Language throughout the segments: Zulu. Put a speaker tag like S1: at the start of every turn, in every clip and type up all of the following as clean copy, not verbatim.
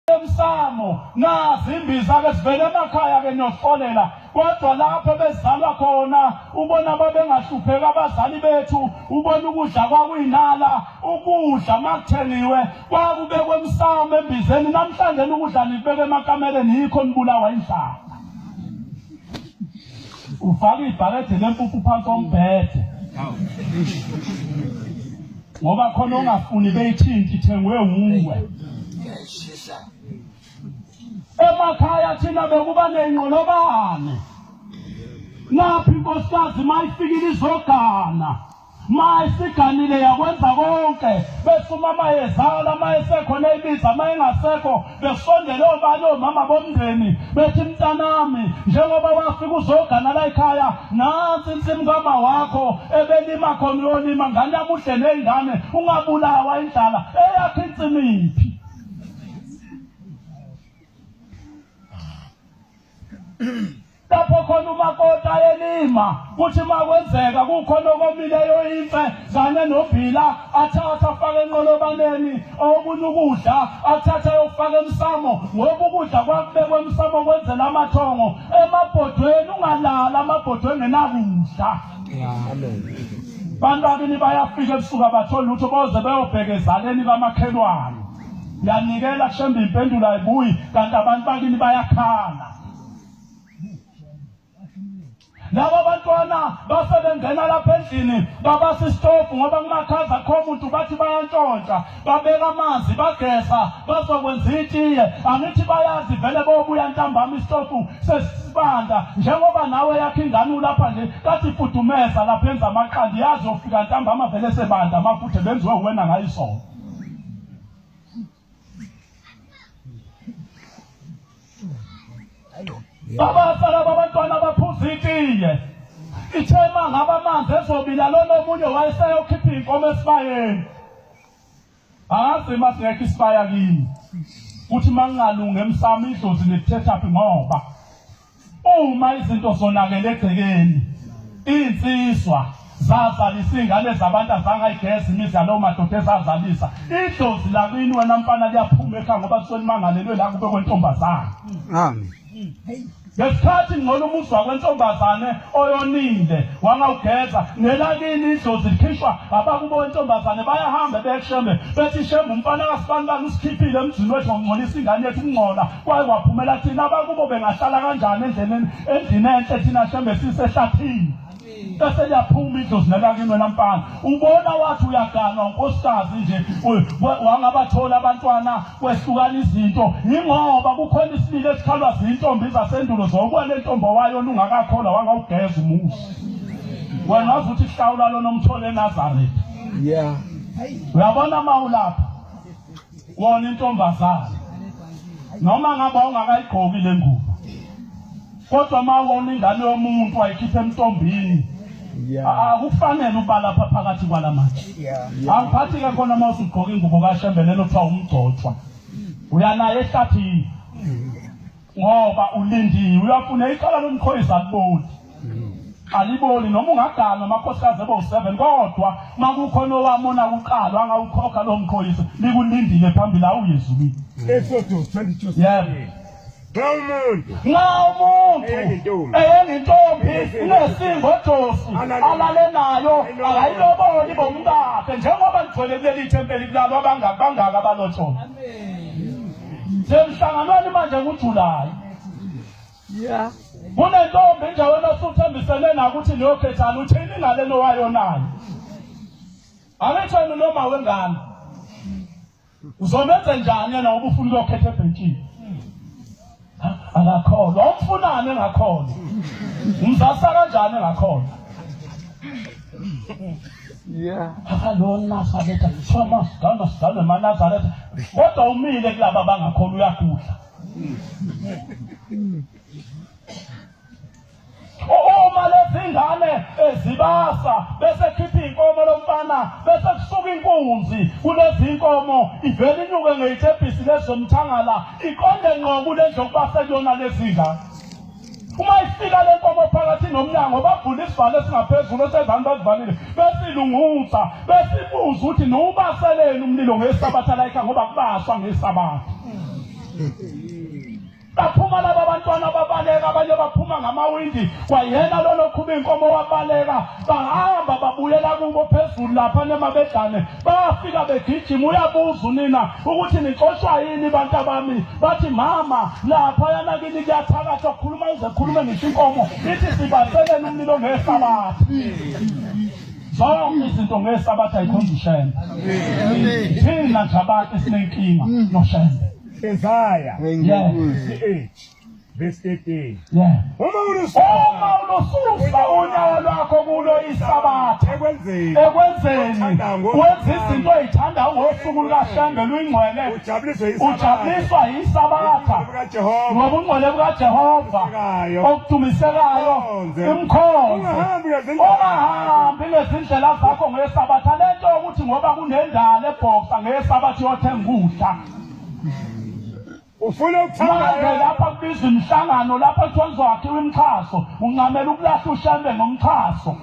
S1: Emsamo nazi imbiza ke sivele emakhaya ke niyoxolela kodwa lapho bezalwa khona ubona babengahlupheka abazali bethu ubona ukudla kwakuyinala ukudla makuthengiwe kwakubekwe emsamo embizeni namhlanje ukudla nikubeka emakamereni yikho nibulawa indlala ufaka ibhakede lempuphu phansi kombhede ngoba khona ongafuni beyithinti ithengwe wuwe emakhaya thina bekuba ney'nqolobane naphi inkosikazi uma ifikile izogana Ma isiganile yakwenza konke bese umama yezala ma esekhona eyibiza ma engasekho besondele obani omama bomndeni bethi mntanami njengoba wafika uzogana la ekhaya nansi insimu kama wakho ebelima khona uyolima ngane yami udle ney'ngane ungabulawa indlala eyakho insimiphi. Lapho khona umakoti ayelima kuthi uma kwenzeka kukhona okomileyo imfe kanye nobhila athathe afake enqolobaneni okunye ukudla athathe ayofaka emsamo ngoba ukudla kwakubekwa emsamo kwenzela amathongo emabhodweni ungalala amabhodwe engenakudla. Bantu bakini bayafika ebusuku abatholi lutho boze beyobheka ezaleni kamakhelwane. Yanikela kushembe impendulo ayibuyi kanti abantu bakini bayakhala. Laba bantwana base bengena lapha endlini babasa isitofu ngoba kumakhaza kho muntu bathi bayantshontsha babeka amanzi bageza bazokwenza itiye angithi bayazi vele bobuya ntambama isitofu sesibanda njengoba nawe yakho ingane ulapha nje kathi ifudumeza lapha enza amaqanda yazi yofika ntambama vele sebanda amafutha benziwe uwena ngayizolo. Babasa laba abantwana baphuza itiye. Ithe uma ngabe amanzi ezobila lona omunye wayeseyokhipha iy'nkomo esibayeni. Angazi uma singekho isibaya kimi. Kuthi uma ngingalungi emsamo idlozi nilithethaphi ngoba Uma izinto zonakele egcekeni, iy'nsizwa zazalisa iy'ngane zabantu azange ayigeza imizi yalowo madoda ezazalisa. Idlozi lakini wena mfana liyaphuma ekhaya ngoba kusuke nimangalelwe la kube kwentombazane.
S2: Amen.
S1: Ngesikhathi ngcola umuzi wakwentombazane oyonile wangawugeza nelakini idlozi likhishwa abakubo wentombazane bayahamba beshembe bethi shembe umfana kasibanibani usikhiphile emzini wethu ngokungcolisa ingane yethu ukungcola Kwaye kwaphumela thina abakubo bengahlala kanjani endleleni endlini enhle thina shembe sisehlathini. Bese liyaphuma idlozi nelakini wena mfana. Ubona wathi uyaganwa unkosikazi nje wangabathola abantwana kwehlukana izinto yingoba kukhona isililo esikhalwa zintombi zasendulo zokwala entombi wayona ungakakholwa wangawugeza umuzi. Wena wazi ukuthi hlawula lona omthole eNazaretha.
S2: Yeah.
S1: Uyabona mawulapha wona intombazane noma ngabe ungakayigqoki le ngubo kodwa uma wona ingane yomuntu wayikhipha emntombini akufanele uba lapha phakathi kwalamatshe angiphathi ke khona uma usugqoka ingubo kashembe lelo kuthiwa umgcotshwa uyanaye ehlathini ngoba ulindiwe uyafuna icala lomqhoyisa aliboli aliboli noma ungagana amakhosikazi ebo 7 kodwa makukhona owamona kuqala angawukhokha lo mqhoyisa likulindile phambili awuye ezulwini.
S3: Exodus 22.
S1: Yebo.
S3: Nxa umuntu
S1: nxa umuntu
S3: Eyengintombi.
S1: eyengintombi inesingo josi alale nayo akayiloboli bomkakhe njengoba ligcwele kuleli thempeli kulabo abangaka abalotshola Semhlanganweni manje kuJuly.
S2: Yeah.
S1: Kunentombi nje wena osuthembisene nayo ukuthi niyokhethana uthini ngaleno wayonayo. Angithi wena unoma wengane. Uzomenze njani yena ngoba ufuna ukuyokhetha ebhentshini? Akakholwa. Umfunani engakholwa? Umzasa kanjani engakholwa?
S2: Yeah.
S1: Akalona Nazaretha, kuthiwa masigama sigame emaNazaretha. Kodwa umile kulaba abangakholwa uyagudla. Uma lezi ngane ezibasa bese khipha inkomo lomfana bese kusuka inkunzi kulezi inkomo ivele inyuke ngeyitebhisi lezomthangala iqonde ngqo kule ndlu okubase kuyona lezi ngane. Uma ifika le nkomo phakathi nomnyango bavula isivalo esingaphezulu esezansi bazivalile besilunguza besibuza ukuthi niwubaseleni umlilo ngesabatha layikha ngoba kubaswa ngesabatha. Baphuma laba bantwana babaleka, abanye baphuma ngamawindi, kwayena lolo qhuba inkomo wabaleka, bahamba babuyela kubo phezulu lapha nemabedlane, bafika begijima. Uyabuza unina ukuthi nixoshwa yini bantu abami, bathi mama lapha yana kini kuyathakathwa, khuluma ize khulume ngisho inkomo ithi sibaseleni umlilo ngesabatha. Zonke izinto ngesabatha ayikhonza uShembe. Thina nje abantu esinenkinga noShembe.
S3: Isaya
S1: Yeah.
S3: 68 verse 13.
S1: Yeah.
S3: Uma ulususa
S1: Uma ulususa unyawo lwakho kulo isabatha
S3: ekwenzeni
S1: ekwenzeni wenza izinto oyithandayo ngosuku lukaShembe luyingcwele,
S3: ujabuliswe yisabatha
S1: ujabuliswa yisabatha
S3: bukaJehova
S1: ngobungcwele bukaJehova okudumisekayo, imkhonze,
S3: Ungahambi ngezindlela
S1: ungahambi ngezindlela zakho ngesabatha. Lento yokuthi ngoba kunendala ebhoxa ngesabatha yothenga ukudla
S3: ufuna
S1: manje
S3: ukuthanda
S1: lapha kubizwa imihlangano lapho kuthiwa kuzowakhiwa imixhaso, uncamela ukulahla uShembe ngomxhaso,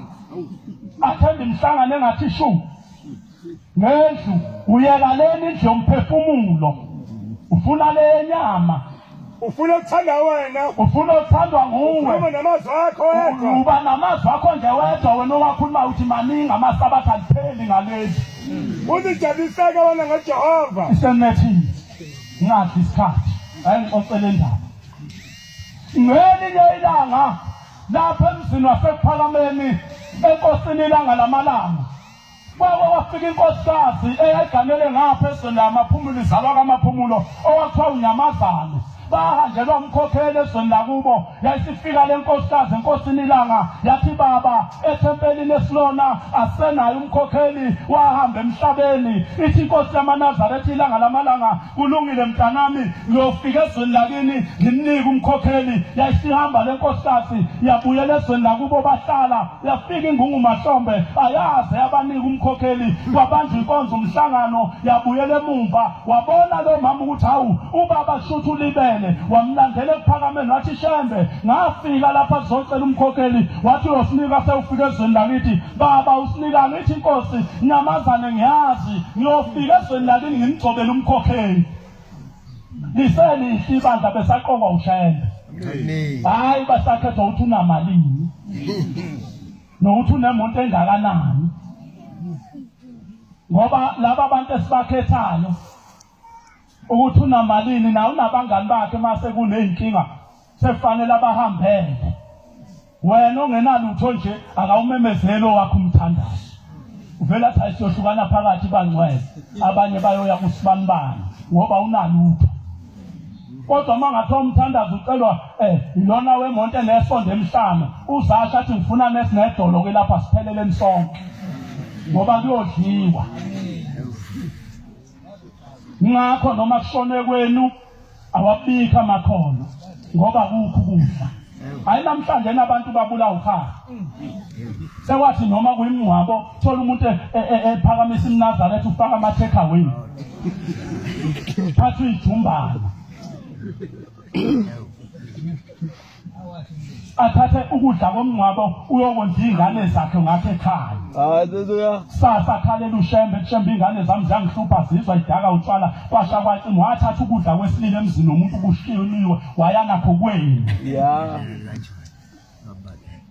S1: athembe imihlangano engathi shu ngendlu, uyeka leni indlu yomphefumulo, ufuna le yenyama,
S3: ufuna ukuthanda wena,
S1: ufuna othandwa nguwe,
S3: uma namazwi akho wedwa,
S1: uba namazwi akho nje wedwa wena owakhuluma uthi maningi amasabatha alipheli ngaleli.
S3: Uzijabuliseke wena ngoJehova.
S1: Isenethini ngingadli isikhathi, ayengixoxele indaba ngelinye ilanga lapha emzini waseKuphakameni enkosini ilanga lamalanga, kwake kwafika inkosikazi eyayiganele ngapha ezweni lamaphumulo, izalwa kaMaphumulo, owakuthiwa uNyamazane. Bahanjelwa umkhokheli ezweni lakubo. Yayisifika le nkosikazi enkosini ilanga, yathi baba ethempelini esilona asenayo umkhokheli, wahamba emhlabeni. Ithi inkosi yamaNazaretha ilanga lamalanga, kulungile mntanami, ngiyofika ezweni lakini ngimnike umkhokheli. Yayisihamba le nkosikazi yabuyela ezweni lakubo, bahlala. Yafika ingungu mahlombe, ayaze yabanika umkhokheli, kwabanjwa inkonzo umhlangano, yabuyela emumva. Wabona lo mama ukuthi hawu ubaba shuthi ulibele, wamlandela ekuphakameni wathi Shembe ngafika lapha sizocela umkhokheli, wathi uyosinika sewufika ezweni lakithi. Baba usinika ngithi inkosi nyamazane ngiyazi ngiyofika ezweni lakini ngimgcobele umkhokheli. Liselihle ibandla besaqokwa uShembe. Hayi basakhethwa ukuthi unamalini nokuthi unemonto engakanani, ngoba laba bantu esibakhethayo ukuthi unamalini na unabangani bakhe, mase kuney'nkinga sekufanele abahambele. Wena ongenalutho nje akawumemezeli owakho umthandazo, uvela athi hayi siyohlukana phakathi bangcwele, abanye bayoya kusibanibani ngoba unalutho. Kodwa uma ngathiwa umthandazo ucelwa ilona wemonto enesondo emhlane, uzasho athi ngifuna nesinedolo ke lapha sipheleleni sonke ngoba kuyodliwa. Ngakho noma kushone kwenu awabikho amakhono ngoba kukho ukudla. Hayi namhlanje nabantu babulawa ukhaya. Sekwathi noma kuyimngcwabo thola umuntu ephakamisa iMnazaretha ufaka ama take away. Phatha ijumbana. Athathe ukudla komngcwabo uyokondla iy'ngane zakhe ngakho ekhaya.
S2: Haleluya.
S1: Sasa khalela uShembe, kuShembe ingane zami ziyangihlupha zizwa idaka utshwala kwasha kwacima. Wathatha ukudla kwesililo emzini womuntu kushiyoniwe waya nakho kwenu.
S2: Yeah.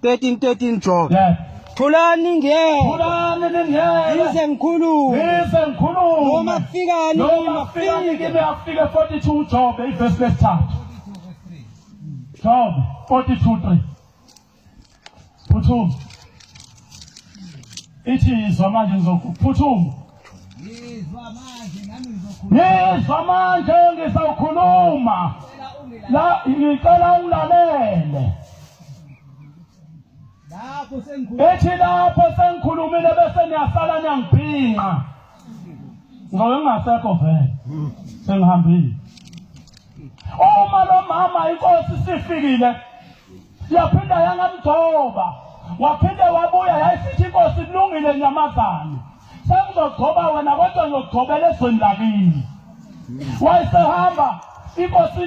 S2: 13 13 Job.
S1: Yeah.
S4: Thulani ngeke.
S1: Thulani ningeke.
S4: Ngize ngikhulume.
S1: Ngize ngikhulume.
S4: Noma kufikani
S1: Noma kufikani kimi afike 42 Job ivesi lesithathu. Job 42:3. Phuthuma. Ithi izwa manje ngizokuphuthuma. Yizwa manje ngizawukhuluma. La ngicela ungilalele.
S4: Lapho sengikhuluma.
S1: Ethi lapho sengikhulumile bese niyasala niyangibhinqa. Ngoba ngingasekho vele. Sengihambile. Uma lo mama inkosi sifikile yaphinda yangamgcoba, waphinde wabuya yayisithi inkosi kulungile nyamazane, sengizogcoba wena kodwa ngiyogcobela ezweni lakini. Wayesehamba inkosi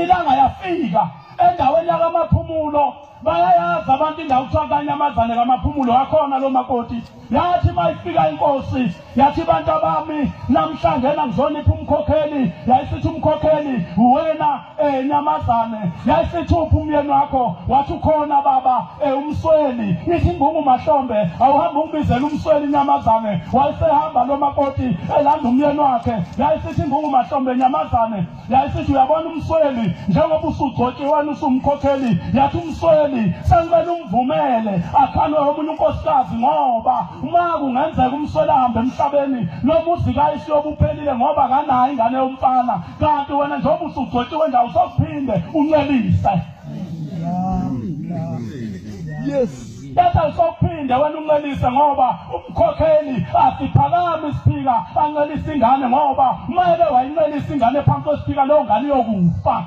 S1: ilanga yafika endaweni yakamaphumulo. Bayayazi abantu indawo kuthiwa kanyamazane kamaphumulo wakhona lo makoti. Yathi uma ifika inkosi yathi bantu abami namhlanje ngizonipha umkhokheli. Yayisithi umkhokheli wena nyamazane. Yayisithi uphi umyeni wakho? Wathi ukhona baba umsweli. Ithi ingungu mahlombe awuhambe ungibizele umsweli nyamazane. Wayesehamba lo makoti elanda umyeni wakhe. Yayisithi ingungu mahlombe nyamazane. Yayisithi uyabona umsweli njengoba usugcotshiwe wena usumkhokheli, yathi umsweli sengicela umvumele akhanwe omunye unkosikazi ngoba uma kungenzeka umsweli ahambe emhlabeni lo muzi kayise uyobe uphelile ngoba akanayo ingane yomfana, kanti wena njengoba usugcotshiwe nje awusokuphinde uncelise.
S2: Yes.
S1: Yathi awusokuphinde wena uncelise ngoba umkhokheli asiphakami isiphika ancelise ingane ngoba uma ebe wayincelisa ingane phansi kwesiphika leyo ngane iyokufa.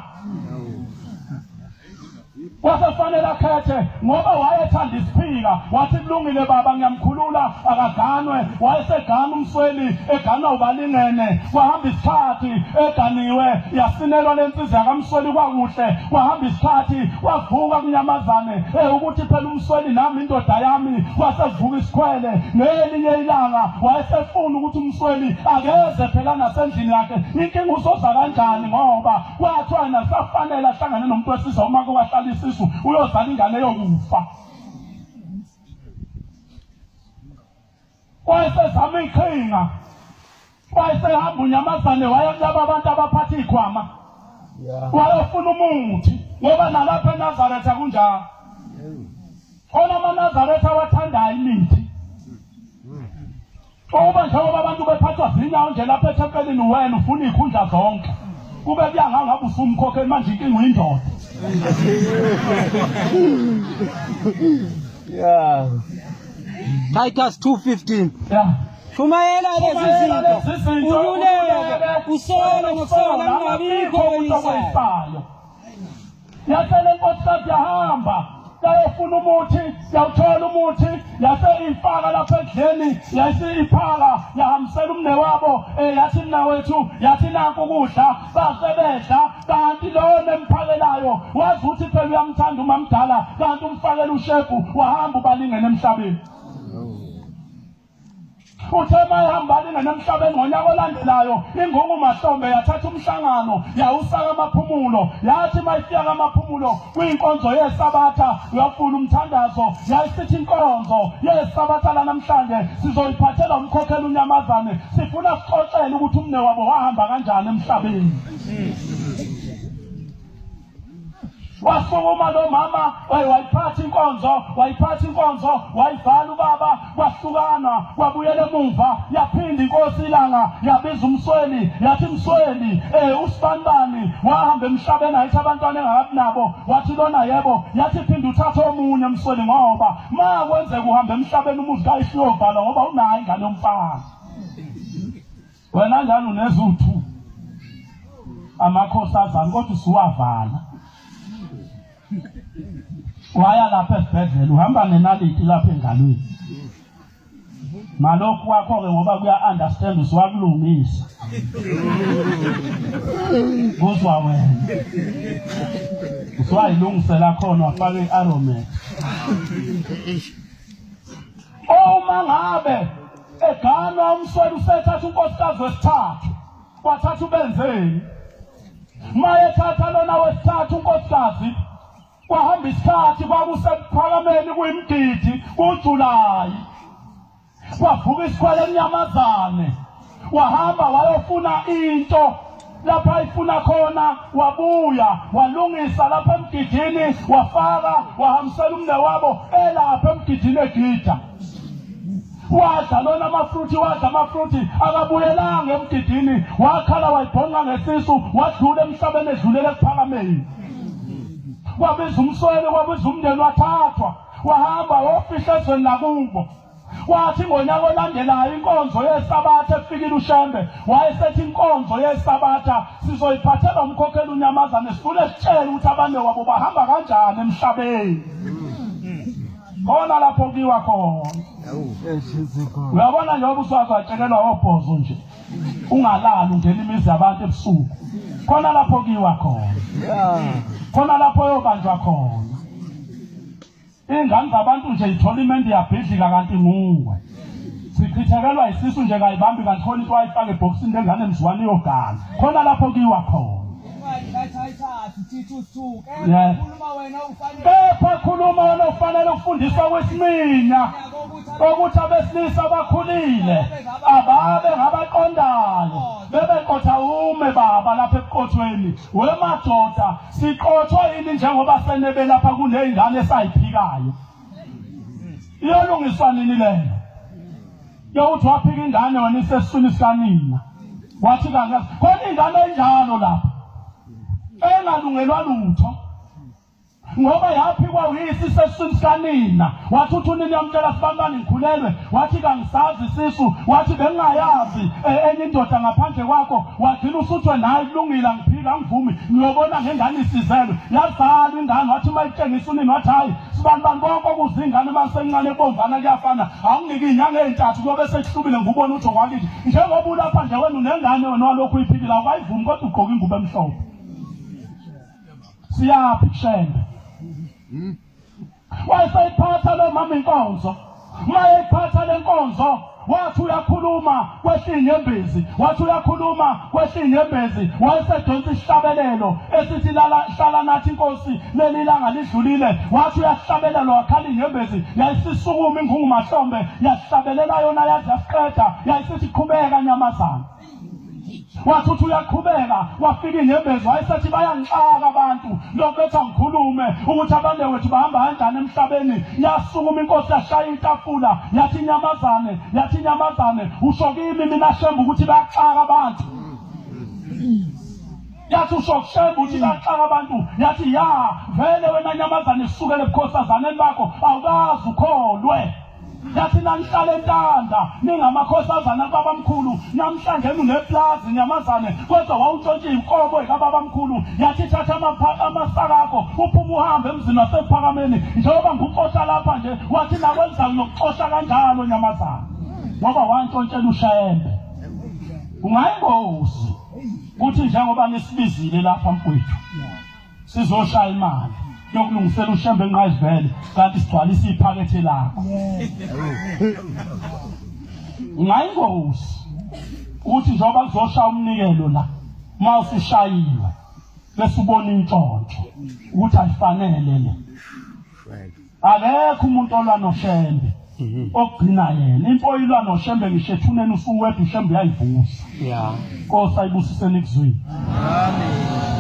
S1: Kwasefanele akhethe ngoba wayethanda isiphika, wathi kulungile baba ngiyamkhulula akaganwe. Wayesegana umsweli eganwa ubalingene. Kwahamba isikhathi eganiwe yasinelwa le nsizwa yakamsweli kwakuhle. Kwahamba isikhathi kwavuka kunyamazane ukuthi phela umsweli nami indoda yami. Kwasevuka isikhwele ngelinye ilanga wayesefuna ukuthi umsweli akeze phela nasendlini yakhe. Inkinga uzoza kanjani ngoba kwathiwa nasafanele ahlangane nomuntu wesilisa uma ke wahlala isisu uyozala ingane yokufa. Wayesezama iqhinga, wayesehamba unyamazane waya kulaba abantu abaphatha iy'khwama, wayofuna umuthi ngoba nalapha eNazaretha kunjalo. Khona amaNazaretha awathandayo imithi. Ukuba njengoba abantu bephathwa zinyawo nje lapha ethempelini wena ufuna iy'khundla zonke kube kuya ngangabe usumkhokheli manje inkinga uyindoda.
S2: Yeah.
S4: Titus 2:15.
S1: Yeah.
S4: Shumayela lezi
S1: Shumayela
S4: zinto.
S1: lezi zinto,
S4: Ululeke, usole ngokusola kungabikho
S1: umuntu
S4: okoyisayo.
S1: okoyisayo. Yase le nkosikazi yahamba yayofuna umuthi, yawuthola umuthi, yase ifaka lapha ekudleni, yase iphaka, yahambisela umnewabo, yathi mnawethu, yathi nanku ukudla, base bedla, kanti lona emphakelayo wazi ukuthi phela uyamthanda umamdala, kanti umfakela ushefu, wahamba ubalingene emhlabeni. Uthe uma ehamba alingene emhlabeni ngonyaka olandelayo ingungu mahlombe yathatha umhlangano yawusaka amaphumulo, yathi uma ifika kamaphumulo kwinkonzo yesabatha uyafuna umthandazo, yayisithi inkonzo yesabatha lanamhlanje sizoyiphathela umkhokheli unyamazane, sifuna sixoxele ukuthi umnewabo wahamba kanjani emhlabeni. Wasukuma lo mama wayiphatha inkonzo, wayiphatha inkonzo, wayivala ubaba, kwahlukana, kwabuyela emuva, yaphinda inkosi ilanga yabiza umsweli, yathi msweli, usibanibani wahamba emhlabeni ayithi abantwana engakabi nabo, wathi lona yebo, yathi phinda uthathe omunye msweli ngoba ma kwenzeka uhamba emhlabeni umuzi kayihlo uyovalwa ngoba unayo ingane yomfana. Wena njalo unezuthu amakhosazana kodwa usuwavala. Waya lapha esibhedlela uhamba nenaliti lapha engalweni. Ngalokhu kwakho-ke ngoba kuya-understand usuwakulungisa. Kuzwa wena. Usuwayilungisela khona wafaka i-aromat. Uma ngabe eganwa umsweli usethatha unkosikazi wesithathu, kwathatha ubenzeni. Mayethatha lona wesithathu unkosikazi, kwahamba isikhathi kwakusekuphakameni kuyimgidi kuJulayi, kwavuka isikhwele emnyamazane, wahamba wayofuna into lapho ayifuna khona, wabuya walungisa lapha emgidini, wafaka wahambisela umnewabo elapha emgidini egida. Wadla lona amafruthi, wadla amafruthi, akabuyelanga emgidini, wakhala wayibhonga ngesisu, wadlula emhlabeni edlulela ekuphakameni. Kwabiza umsweli, kwabiza umndeni, wathathwa wahamba wofihla ezweni lakubo. Kwathi ngonyaka olandelayo inkonzo yesabatha efikile uShembe, wayesethi inkonzo yesabatha sizoyiphathela umkhokheli unyamazane, sifune sitshele ukuthi abane wabo bahamba kanjani emhlabeni. Khona lapho kuyiwa khona. Uyabona njengoba uswazi watshelelwa obhozo nje, ungalali ungena imizi yabantu ebusuku. Khona lapho kuyiwa khona. Khona lapho uyobanjwa khona. Ingane zabantu nje ithola imende iyabhidlika kanti nguwe. Sichithekelwa isisu nje kayibambi kanti khona into wayifaka ebhokisini lengane mzwane iyogana. Khona lapho kiwa khona. Kepha khuluma wena ufanele ukufundiswa kwesiminya ukuthi abesilisa abakhulile ababe ngabaqondayo bebeqotha ume baba lapha ebuqothweni wemadoda siqothwa yini njengoba senebe lapha kuney'ngane esayiphikayo iyolungiswa nini leyo yokuthi waphika ingane wena isesiswini sikanina wathi kangazi khona ingane enjalo lapha engalungelwa lutho ngoba yaphikwa uyise isesiswini sikanina wathi uthi unina uyamtshela sibantwana ngikhulelwe wathi kangisazi isisu wathi bengingayazi eh, enye indoda ngaphandle kwakho wagcina usuthwe naye kulungile angiphiki angivumi ngiyobona ngengane isizelwe yazalwa ingane wathi uma itshengisa unina wathi hhayi sibanibani konke okuza ingane uma sencane kubomvana kuyafana awunginike iy'nyanga ey'ntathu kuyobe sekuhlubile ngubona ukuthi okwakithi njengoba ulapha nje wena unengane wena walokhu uyiphikile awukayivumi kodwa ugqoke ingubo emhlophe siyaphi kushembe wayeseyiphatha lo mama inkonzo mayeyiphatha le nkonzo wathi uyakhuluma kwehla inyembezi wathi uyakhuluma kwehla inyembezi wayesedonsa isihlabelelo esithi lala hlala nathi inkosi leli langa lidlulile wathi uyahlabelelo wakhala inyembezi yayisisukuma ingungu mahlombe yahlabelela yona yaze yasiqeda yayisithi qhubeka nyamazana wathi uthi uyaqhubeka wafika inyembezi wayesethi bayangixaka abantu lokhu bethi angikhulume ukuthi abanye wethu bahamba kanjani emhlabeni yasukuma inkosi yashaya itafula yathi inyamazane yathi inyamazane usho kimi mina shembe ukuthi bayaxaka abantu yathi usho kushembe ukuthi bayaxaka abantu yathi ya vele wena nyamazane sukele ebukhosazaneni bakho awukazi ukholwe Yathi nanihlala entanda ningamakhosazana kababamkhulu namhlanje uneplazi nyamazane kodwa wawuntshontsha inkomo kababamkhulu yathi thatha amasaka akho uphume uhambe emzini wasephakameni njengoba ngikuxosha lapha nje wathi nakwenza nginokuxosha kanjalo nyamazane ngoba wantshontshela ushembe kungayingozi kuthi njengoba nisibizile lapha mfowethu sizoshaya imali yokulungisela ushembe enqayizivele kanti sigcwalisa iphakethe lakho ungayingozi ukuthi njengoba kuzoshaya umnikelo la uma usushayiwe bese ubona intshontsho ukuthi ayifanele le akekho umuntu olwa noshembe okugcina yena impo ilwa noshembe ngisho ethuneni usuwedwa ushembe uyayivusa
S4: Yeah.
S1: nkosi ayibusiseni kuzwini
S2: Amen.